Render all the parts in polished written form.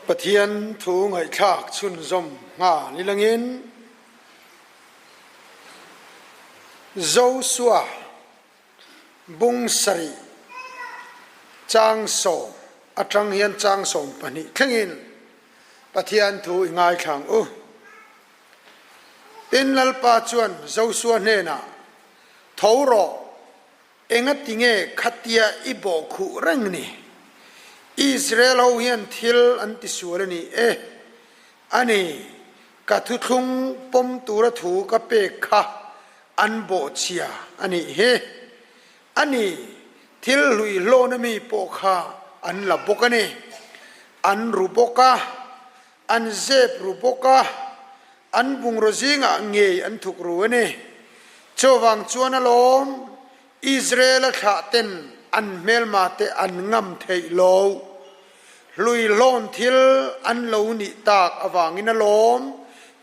Pathian thu ngaihthlak chhunzawm nghal ilangin Joshua bung sarih chang sawm atang hian chang 12 thlengin Pathian thu i ngaithla ang u. Tin, Lalpa chuan Joshua hnenah, Tho rawh, Engatinge khatia i bawhkhuh reng ni? Israel ho hian thil an tisual a ni e. A ni, ka thuthlung pawm tura thu ka pek kha an bawhchhia a nih hi. A ni, thil hlui hlawna mi pawh kha an la bawk a ni. An ru bawk a, an zep ru bawk a, An bungraw zingah ngei an thuk ru a ni. Chuvang chuan alawm Israel-a thlahten an hmelmate an ngam theih lo. Hlui hlawn thil an lo nih tak avangin alawm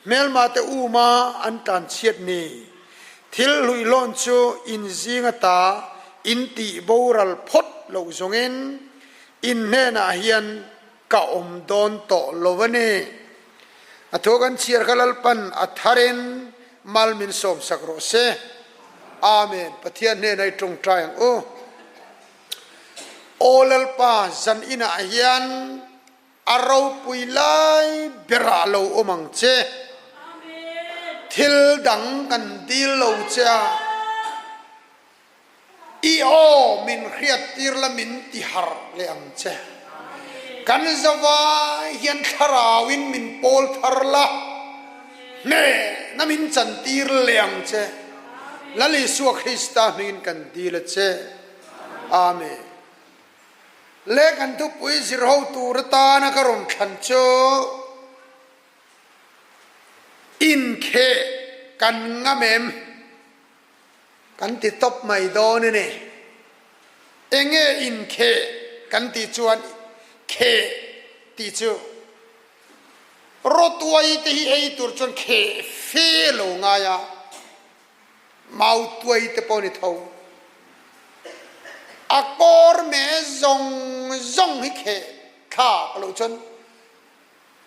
hmelmate uma an tlanchhiat ni. Thil hlui hlawn chu in zing ata in tih boral phawt loh zawngin in hnenah hian Ka awm dawn tawh lo a ni. A thu kan chhiar kha Lalpan a tharin mal min sawmsak rawh se. Amen. Pathian hnena i tawngtai ang u. Aw Lalpa, zan inah hian a ropui lai berah lo awm ang che. Thil dang kan dil lo che a. I aw min hriattir la min ti harh leh ang che. Kan zavai hian thlarauin min pawl thar la, hnehna min chantir leh ang che. Lal Isua Krista hmingin kan dil a che. Amen. Le kan thupui zirho tur atana ka rawn thlan chu inkheh kan ngam em? Kan ti tawp mai dawn a ni. Enge inkheh kan tih chuan kheh tih chu rawtuai te hi ei tur chuan kheh fe lo ngai a, mautuai te pawh ni tho. A kawr me zawng zawng hi kheh thlak loh chuan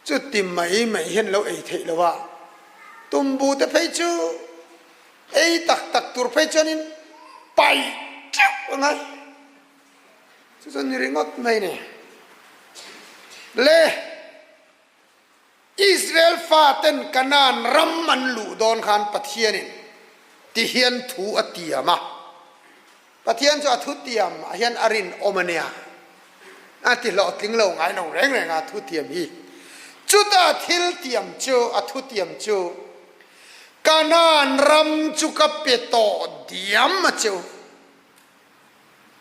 Chuti mai mai hian lo ei theih lo a, tumbu te phei chu ei tak tak tur phei chuanin paih teuh a ngai. Chu chuan ni ringawt mai ni. Le Israel faten Kanaan ram an luh dawn khan Pathianin ti hian thu a tiam a. Pathian chu a thutiam ah hian a rinawm a nia. A ti hlawhtling lo ngai lo reng reng a thutiam hi. Chuta thil tiam chu, a thutiam chu, Kanaan ram chu ka pe tawh diam a cheu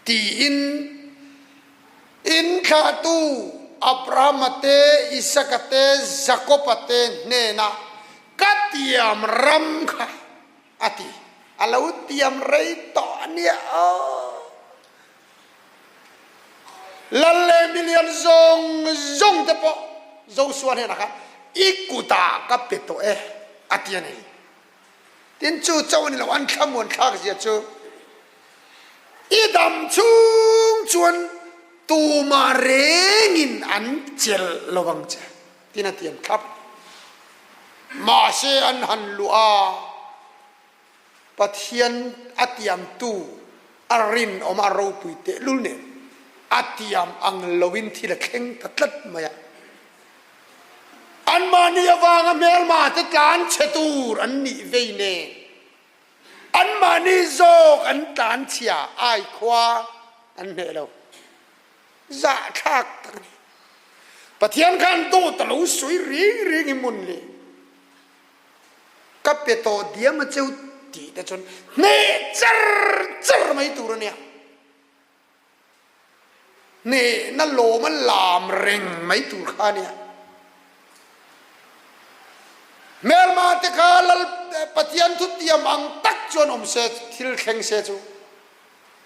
tiin inthlahtu Abrahama te, Isaka te, Jakoba te hnenah ka tiam ram kha A ti. A lo tiam rei tawh a nia aw. Lal leh milian zawng zawng te pawh Joshua hnenah khan i kutah ka pe tawh e a ti a ni. Tin chu chauh a ni lo, an thlamuan thlak zia chu i dam chhung chuan tumah rengin an chelh lo ang che. Tin a tiam thlap. Mahse an han luh a, Pathian a tiamtu a rinawm a ropui tehlul nen a tiam ang loin thil a thleng ta tlat mai a. Anmahni avanga hmelma te tlan chhe tur an nih vei nen anmahni zawk an tlan chhia ai khua an hneh lo. Zahthlak tak a ni. Pathian khan dawt a lo sawi reng reng i mun le. Ka pe tawh diam a cheu tih te chuan hneh char char mai tur a nia. Hnehna lawm a lam reng mai tur kha a nia. Hmelma te kha Lal Pathian thutiam ang tak chuan awm se, thil thleng se chu.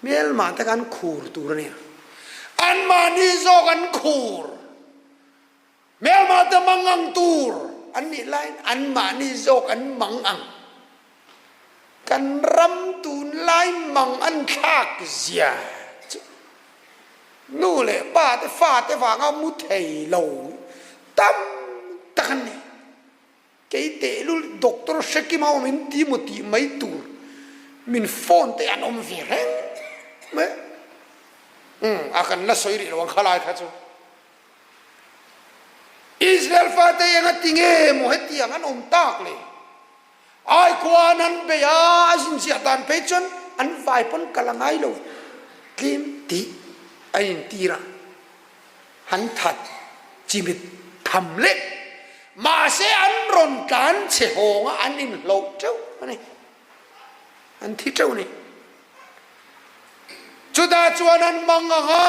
Hmelmah te kha an khur tur a nia. Anmahni zawk an khur. Hmelmah te mang ang tur an nih laiin anmahni zawk an mang ang. Kan ram tunlai mang an thlak zia chu nu leh pa te fa te vanga mu thei lo. Tam tak an ni. Kei tehlul Doctor Hrekima awm in ti maw tih mai tur min phone te an awm ve reng mai. Umm a kan la sawi rih lo ang khalai kha chu. Israel fate enga ti nge maw hetiang an awm tak le? Ai khua an han bei a, a zinziah dan phei chuan an vai pawn kal a ngai lo tlem tih a intir a. Han that chimit tham leh mahse an rawn tlan chhe hawng a an inhloh teuh a ni. An thi teuh a ni. Chutah chuan an mang ang a,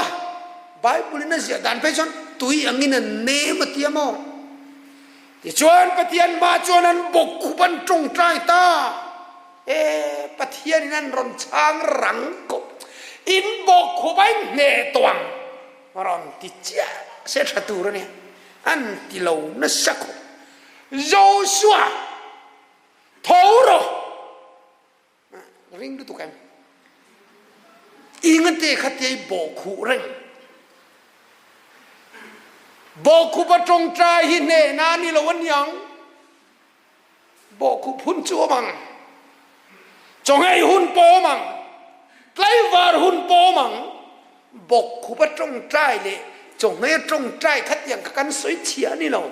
Bible in a ziah dan phei chuan tui angin an nem a ti a maw? Tichuan Pathian hma chuan an bawk khup an tawngtai ta. E, Pathian in an rawn chhang rang kawp. In bawk khup a in hneh tawh ang. Rawn ti chiah se tha tur a nia. An ti lo nasa khawp. Joshua, tho rawh! Ring lutuk em? Ingate kha tia i bawhkhuh reng. Bawhkhup a tawngtai hi hnehna a ni lo a niang. Bawhkhup hun chu awm ang. Chawngei hun pawh awm ang. Tlaivar hun pawh awm ang. Bawkkhup a tawngtai leh chawhmeh a tawngtai khatiang kha kan sawi chhia a ni lo.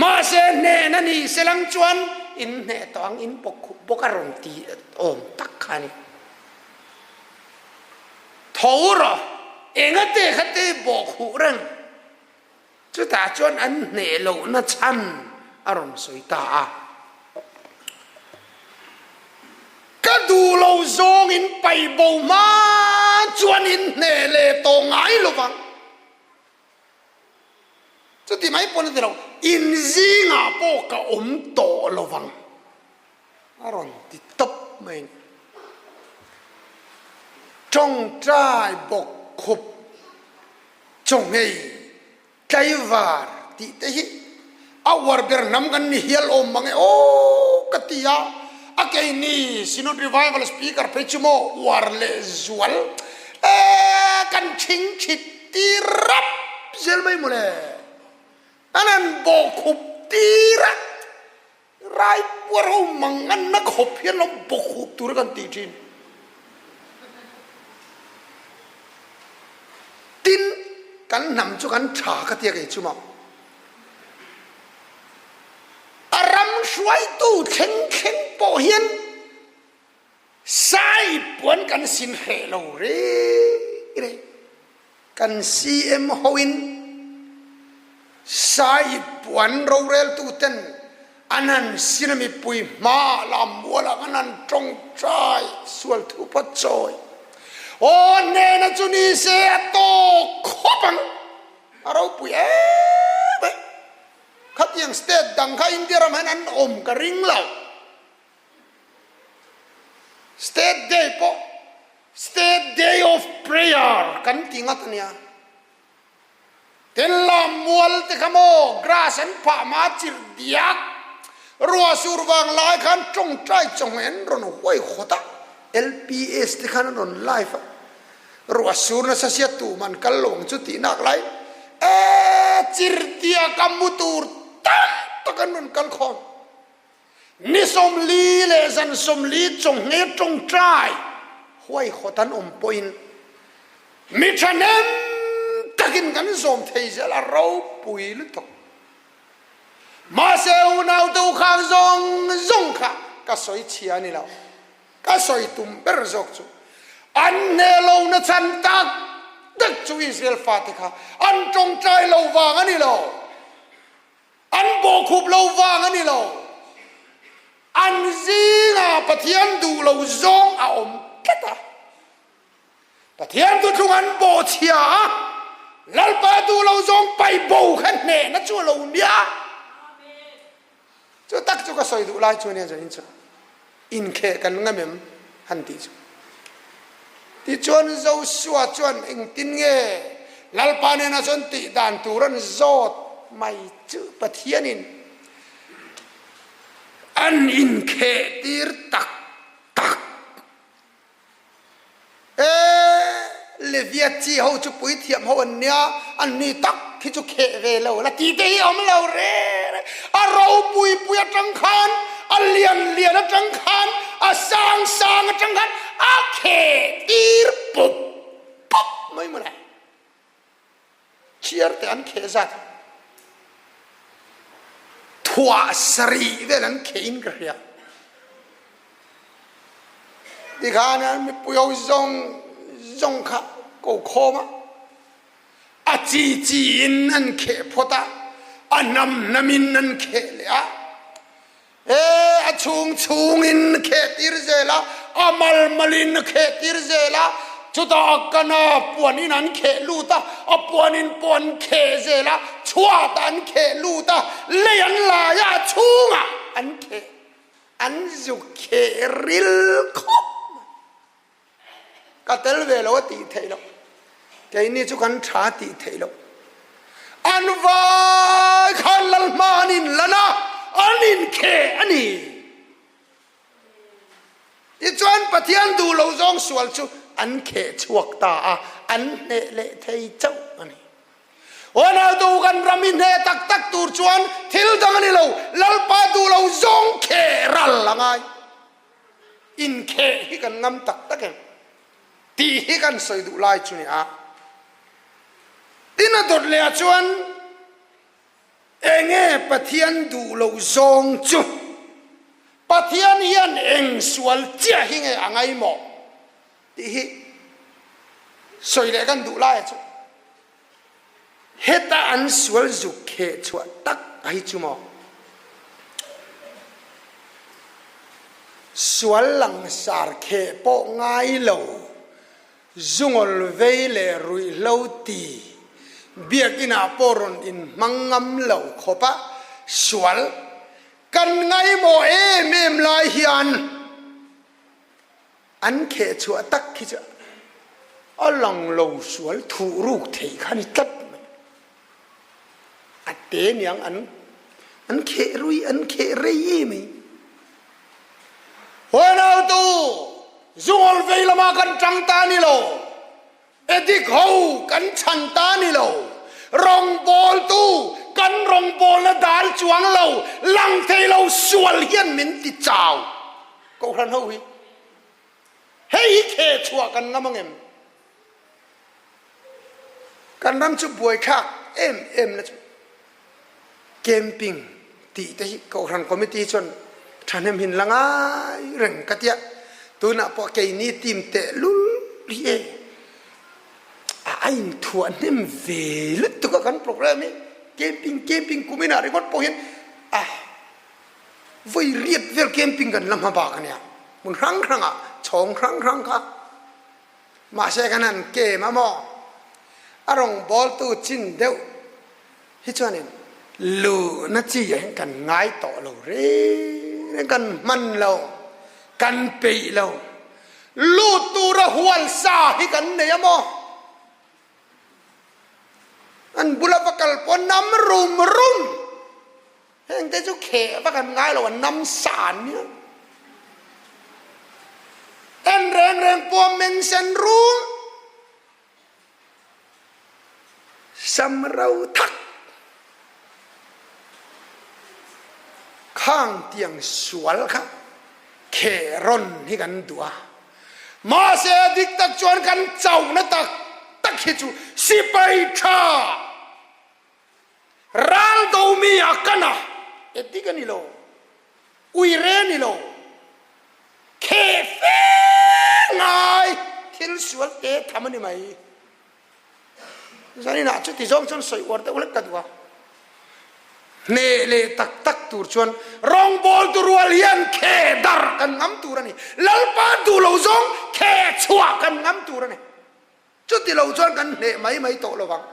Mahse hnen a nih selang chuan in hneh tawh ang in bawkkhup bawk a rawn ti awm tak kha a ni. Tho rawh, engate kha te bawkkhuh reng. Chutah chuan an hneh lohna chhan a rawn sawi ta a. Ka duh lo zawng in paih bo hma chuan in hneh leh tawh ngai lo vang. Chuti mai pawn a ti lo, in zingah pawh ka awm tawh lo vang a rawn ti tawp mai a ni. Tawngtai bawk khup Chawnghei, tlaivar tih te hi a uar ber hnam kan ni hial awm mang e aw ka ti a, a keini Synod Revival Speaker phei chu maw uar leh zual e kan thing thit tir rap zel mai mawle, an han bawhkhup tir a. Rai puar ho mang an na khawp hian lo bawk hup tur a kan tih thin. Tin, kan hnam chu kan tha ka tia kei chu maw. A ram hruaitu thleng thleng pawh hian sai puan kan sin hreh lo reng reng. Kan CM hoin sai puan roreltuten an han sin a mipui hmaah la mualah an han tawngtai sual thu phawt chawi. Aw hnena chu ni se a tawk khawp ang, a ropui em e. Khatiang state dang kha India ram hian an awm ka ring lo. State Day pawh State Day of Prayer kan ti ngat a nia. Tenlam mual te kha maw grass an phah hma chirh diak ruah sur vang lai khan tawngtai chawnghei an rawn huai khawt a, LPS te khan an rawn live a, ruah sur nasa sia tum an kal lo ang chu tih nak lai e chirh diak a mu tur tam tak an rawn kal khawm. Ni 40 leh zan 40 chawnghne tawngtai huaihawt an awm pawhin mi thahnem takin kan zawm thei zel a ropui lutuk. Mahse unaute u khang zawng zawng kha ka sawi chhia a ni lo. Ka sawi tum ber zawk chu an hneh lohna chhan tak tak chu Israel fate kha an tawngtai lo vang a ni lo. An bawhkhup lo vang a ni lo. An zingah Pathian duh lo zawng a awm tlat a. Pathian thuthlung an bawhchhia a, Lalpa duh lo zawng paih bo kha hnehna chu a lo nia. Chu tak chu ka sawi duh lai chu ania zanin chu. Inkheh kan ngam em? Han tih chu. Tichuan Joshua chuan engtin nge Lalpa nena chuan tih dan tur an zawt mai chu Pathianin an inkheh tir tak tak e. Levia chi ho chu puithiam ho an nia, an ni tak hi chu kheh ve lo la tih te hi awm lo reng reng. A ropui pui atang khan, a lian lian atang khan, a sang sang atang khan a kheh tir pup pup mai mawle. Chiar te an kheh zat thuah sarih vel an kheh in ka hria. Tikhan an mipui ho zawng zawng kha ko khawm a, a chi chi in an kheh phawt a, a hnam hnam in an kheh leh a. E, a chhung chhungin kheh tir zel a, a mal malin kheh tir zel a, chutah a kana puanin an kheh lut a, a puanin pawh an kheh zel a, chhuatah an kheh lut a, lei an lai a, a chhungah an kheh, an zu kheh ril khawp mai. Ka tel ve lo a tih theih loh. Keini chu kan tha a tih theih loh. An vai khan lal hma an inlan a, an inkheh a ni. Tichuan Pathian duh lo zawng sual chu an kheh chhuak ta a, an hneh leh thei chauh a ni. Ronaldo kan ram i hneh tak tak tur chuan thil dang a ni lo, Lalpa duh lo zawng kheh ral a ngai. Inkheh hi kan ngam tak tak em tih hi kan sawi duh lai chu ni a. Tin a dawt leh ah chuan enge Pathian duh loh zawng chu Pathian hian eng sual chiah hi nge a ngaimawh tih hi sawi leh kan duh lai ah chuan Heta an sual zuk kheh chhuah tak a hi chu maw? Sual langsar kheh pawh ngai lo, zungawl vei leh ruihhlo ti, biakinah pawh rawn inhmang ngam lo khawpa sual kan ngaimawh em em lai hian, An kheh chhuah tak khi chu a lang lo sual thuh ruk theih kha ni tlat mai. A te niang an an kheh rui an kheh rei e mai. Huanautu zungawl vei lama kan tang ta ni lo. Edik ho kan chhan ta ni lo. Rawngbawltu kan rawngbawlna dal chuang lo, lang thei lo sual hian min ti chau. Kohhran ho hi hei hi kheh chhuah kan ngam angem? Kan ram chu buaithlak em em na chu camping tih te hi Kohhran Committee chuan thahnem hin la ngai reng ka tia. Tunah pawh keini team tehlul hi e a inthuah hnem ve lutuk a kan programme hi camping camping kuminah ringawt pawh hian a vawi riat vel camping kan la hma bak a nia hmun hrang hrangah chhawng hrang hrang kha mahse kan han kem a maw a rawngbawltu chin deuh hi chuanin luhna chi ah hian kan ngai tawh lo reng reng kan hman lo kan peih lo lut tura hual sa hi kan nei a maw an bula va kal pawh nam rum rum heng te chu kheh va kan ngai lo an nam sa an nia en reng reng pawh meng sen rum Sam ro thak khang tiang sual kha kheh rawn hi kan duh a. Mahse dik tak chuan kan chauhna tak tak hi chu sipai tha ral do mi a kan a, e dik a ni lo, uire a ni lo, kheh fe ngai thil sual te tham a ni mai. Zaninah chuti zawng chuan sawi uar deuh hlek ka duh a. Hneh leh tak tak tur chuan rawngbawltu rual hian kheh dar kan ngam tur a ni. Lalpa duh lo zawng kheh chhuah kan ngam tur a ni. Chuti lo chuan kan hneh mai mai tawh lo vang.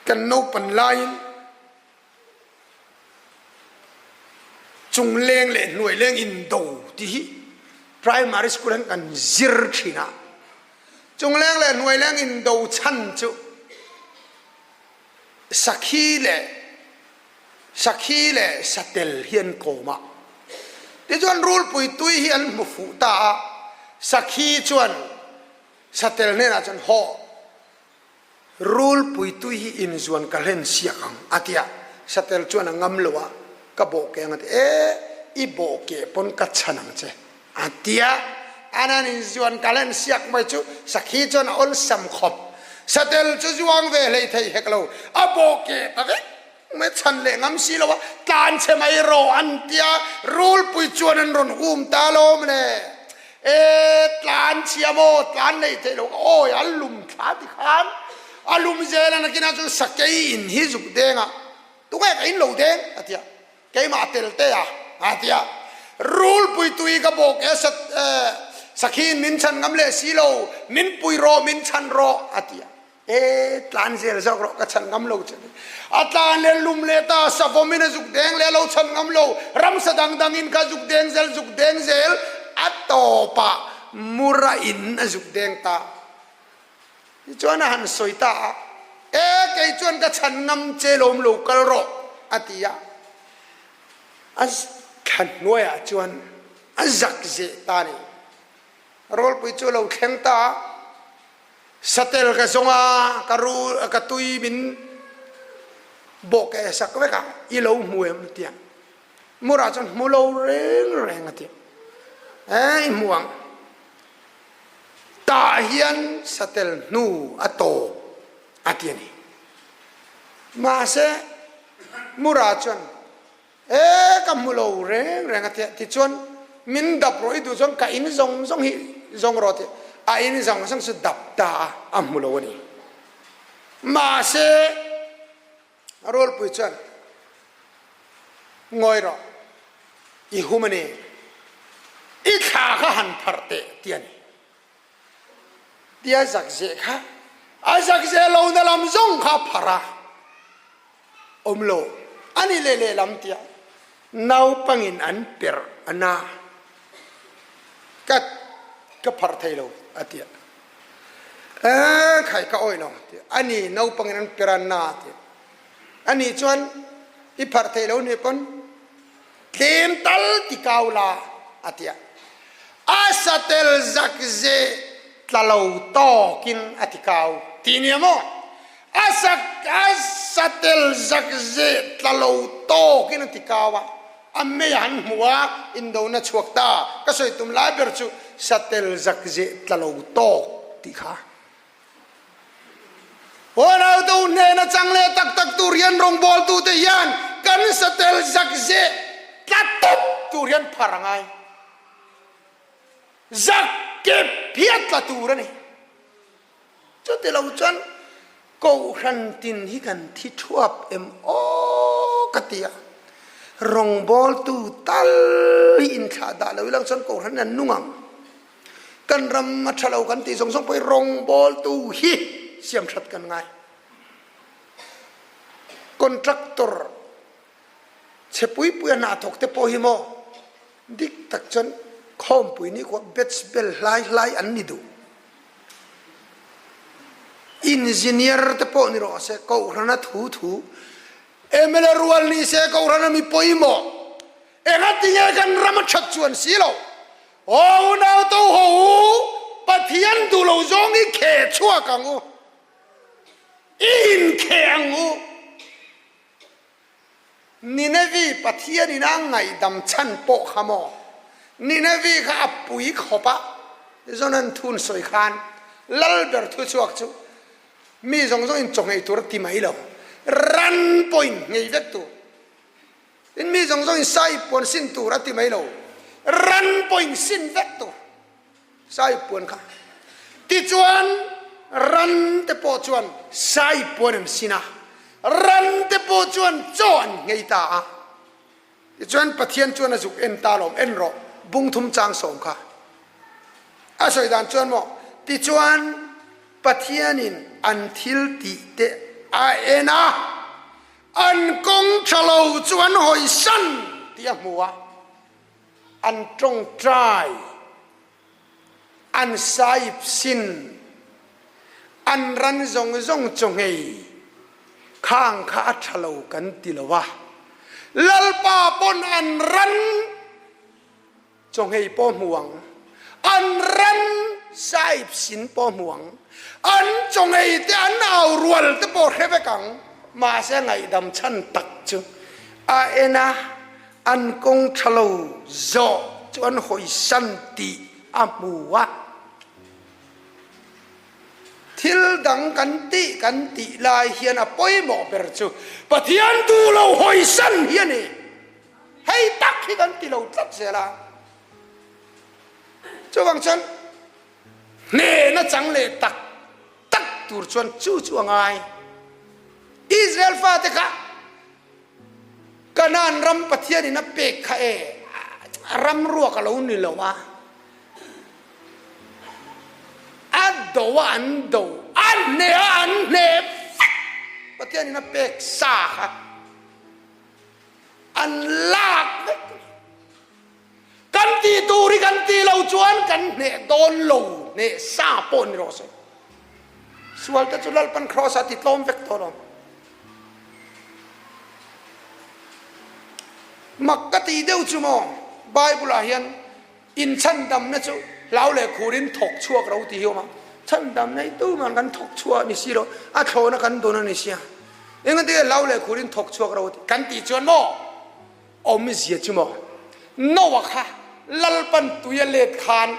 Kan naupan laiin Chungleng leh hnuaileng indo tih hi primary school ah hin kan zir thin a. Chungleng leh hnuaileng indo chhan chu sakhi leh sakhi leh satel hi an kawm a. Tichuan rulpui tui hi an hmu fuh ta a, sakhi chuan satel hnenah chuan hawh rulpui tui hi inzuan ka hlen siak ang a ti a, satel chuan a ngam lo a, ka bawh keh ang a ti, e i bawh keh pawn ka chhan ang che a ti a, an han inzuan ka hlen siak mai chu sakhi chuan a awlsam khawp, satel chu zuang ve hlei thei hek lo, a bawh keh ta vek. Mai chhan leh ngam si lo a, tlan chhe mai rawh an tia, rulpui chuan an rawn um ta alawm le. E, tlan chhia maw, tlan nei theih lo, awi a lum thla ti khan a lum zel a, nakinah chuan sakei in hi zuk deng a, tunge ka in lo deng a tia, keimah a tel te a a tia, rulpui tui ka bawk e, sakhi in min chhan ngam leh si lo, min pui rawh, min chhan rawh a tia. E tlan zel zawk rawh ka chhan ngam lo che. A tlan leh lum leh ta savawm in a zuk deng leh a lo chhan ngam lo. Ramsa dang dang in kha zuk deng zel zuk deng zel a tawp ah mura in a zuk deng ta. Tichuan a han sawi ta a, E kei chuan ka chhan ngam che lawm lo kal rawh a ti a. A thlan hnuai ah chuan a zak zeh ta a ni. Rawlpui chu a lo thleng ta a. Satel ka zawng a, ka ru ka tui min bawh keh sak vek a, i lo hmu em a ti a. Murah chuan hmu lo reng reng a ti a. E i hmu ang. Tah hian satel hnu a tawp a ti a ni. Mahse Murah chuan E ka hmu lo reng reng a tia tichuan min dap rawh i duh chuan ka in zawng zawng hi zawng rawh tih a in zawng zawng chu dap ta a a hmu lo a ni. Mahse Rawlpui chuan ngawi rawh i hum a ni i thla kha han pharh teh ti a ni. Tia zakzeh kha a zakzeh lohna lam zawng kha a pharh a. Awm lo, a ni leh lehlam tiah naupangin an perh a na. Ka ka pharh thei lo a ti a. Eeh khai ka awih lo ti a. A ni naupangin an perh a na a ti a. A ni chuan i pharh thei lo nih pawn tlem tal ti kau la a ti a. A satel zak ze tla lo tawkin a ti kau ti nia maw? A sak a satel zak zeh tla lo tawkin a ti kau a, a mei a han hmu a, indona chhuak ta. Ka sawi tum lai ber chu satel zak zeh tla lo tawk tih kha. Huanautu hnena chang leh tak tak tur hian rawngbawltute hian kan satel zak zeh tla tawp tur hian phar a ngai. Zak kep hi a tla tur a ni. Chuti lo chuan Kohhran tin hi kan thi thuap em aw ka ti a, rawngbawltu tal hi inthlah dah lo ilang chuan Kohhran an nung ang. Kan ram a tha lo kan tih zawng zawng pawh hi rawngbawltu hi siam that kan ngai. Contractor chhe pui pui a hna thawk te pawh hi maw Dik tak chuan khawmpui ni khuah batch bel hlai hlai an ni duh. Engineer te pawh ni rawh se, Kohhrana thu thu, mla rual ni se Kohhrana mi pawimawh, engatinge kan ram a that chuan si lo. Aw unau to ho u, Pathian duh lo zawng i kheh chhuak ang u, i inkheh ang u. Ninevi Pathian in a ngaihdam chhan pawh kha maw? Ninevi kha a pui khawp a, Jonan thun sawi khan Lalber thuchhuak chu mi zawng zawng in chaw nghei tur a ti mai lo, ran pawh in nghei vek tur, tin mi zawng zawng in sai puan sin tur a ti mai lo, ran pawh in sin vek tur. Sai puan kha. Tichuan ran te pawh chuan sai puan an sin a, ran te pawh chuan chaw an nghei ta a. Tichuan Pathian chuan a zuk en ta lawm, en rawh, bungthum chang sawm kha. A sawi dan chuan maw, tichuan Pathianin an thil tih te a en a, an kawng tha lo chu an hawisan tih a hmu a. An tawngtai, an saip sin, an ran zawng zawng chaw nghei khang kha a tha lo kan ti lo a, Lalpa pawn an ran. Chawnghei pawh hmu ang, an ran saip sin pawh hmu ang, an chawnghei te an au rual te pawh hre vek ang, mahse ngaihdam chhan tak chu a en a, an kawng tha lo zawh chu an hawisan tih a hmu a. Thil dang kan tih kan tih lai hian a pawimawh ber chu Pathian duh lo hawisan hi a ni. Hei tak hi kan ti lo tlat zel a. Chuvang chuan hnehna chang leh tak tak tur chuan chu chu a ngai. Israel fate kha Kanaan ram Pathianin a pek kha e ram ruak a lo ni lo a. A do a an do, a hneh a an hneh vek. Pathianin a pek sa kha. An lak vek a ni. Kan tih tur hi kan tih lo chuan kan hneh dawn lo, hneh sa pawh ni rawh se. Sual te chu Lalpan Kraws ah ti tlawm vek tawh lo. Mak ka tih deuh chu maw Bible ah hian Inchhandamna chu hlau leh khurin thawk chhuak ro tih hi awm a, chhandamna hi tuman kan thawk chhuah a ni si lo, a thlawhna kan dawn a ni sia. Engati nge hlau leh khurin thawk chhuak ro tih kan tih chuan maw awmzia chu maw Noah kha Lalpan tui a let khan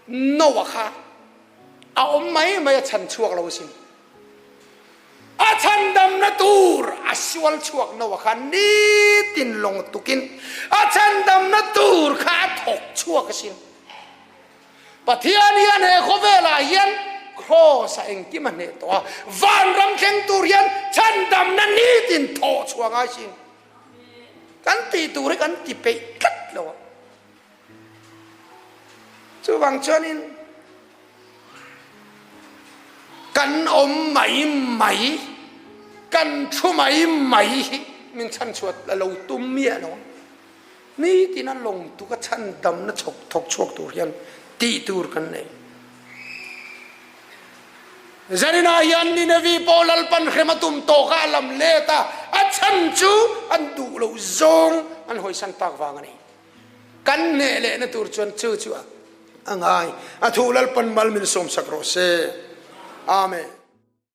Noah kha a awm mai mai a chhan chhuak lo asin. A chhandamna tur a sual chhuak no a kha nitin lawng tukin a chhandamna tur kha a thawk chhuak asin. Pathian hian he khawvelah hian Kraws a engkim a hneh tawh a, vanram thleng tur hian chhandamna nitin thawh chhuah ngai sin. Kan tih tur hi kan ti peih tlat lo a. Chuvang chuanin Kan awm mai mai, kan thu mai mai hi min chhanchhuat a lo tum miah lo a. Nitin a lawng tuk a chhandamna chhawk thawk chhuak tur hian tih tur kan nei. Zaninah hian Ninevi pawh Lalpan hrem a tum tawh kha a lam let a, a chhan chu an duh loh zawng an hawisan tak vang a ni. Kan hneh lehna tur chuan chu chu a ngai. A thu Lalpan mal min sawmsak rawh se. Amen.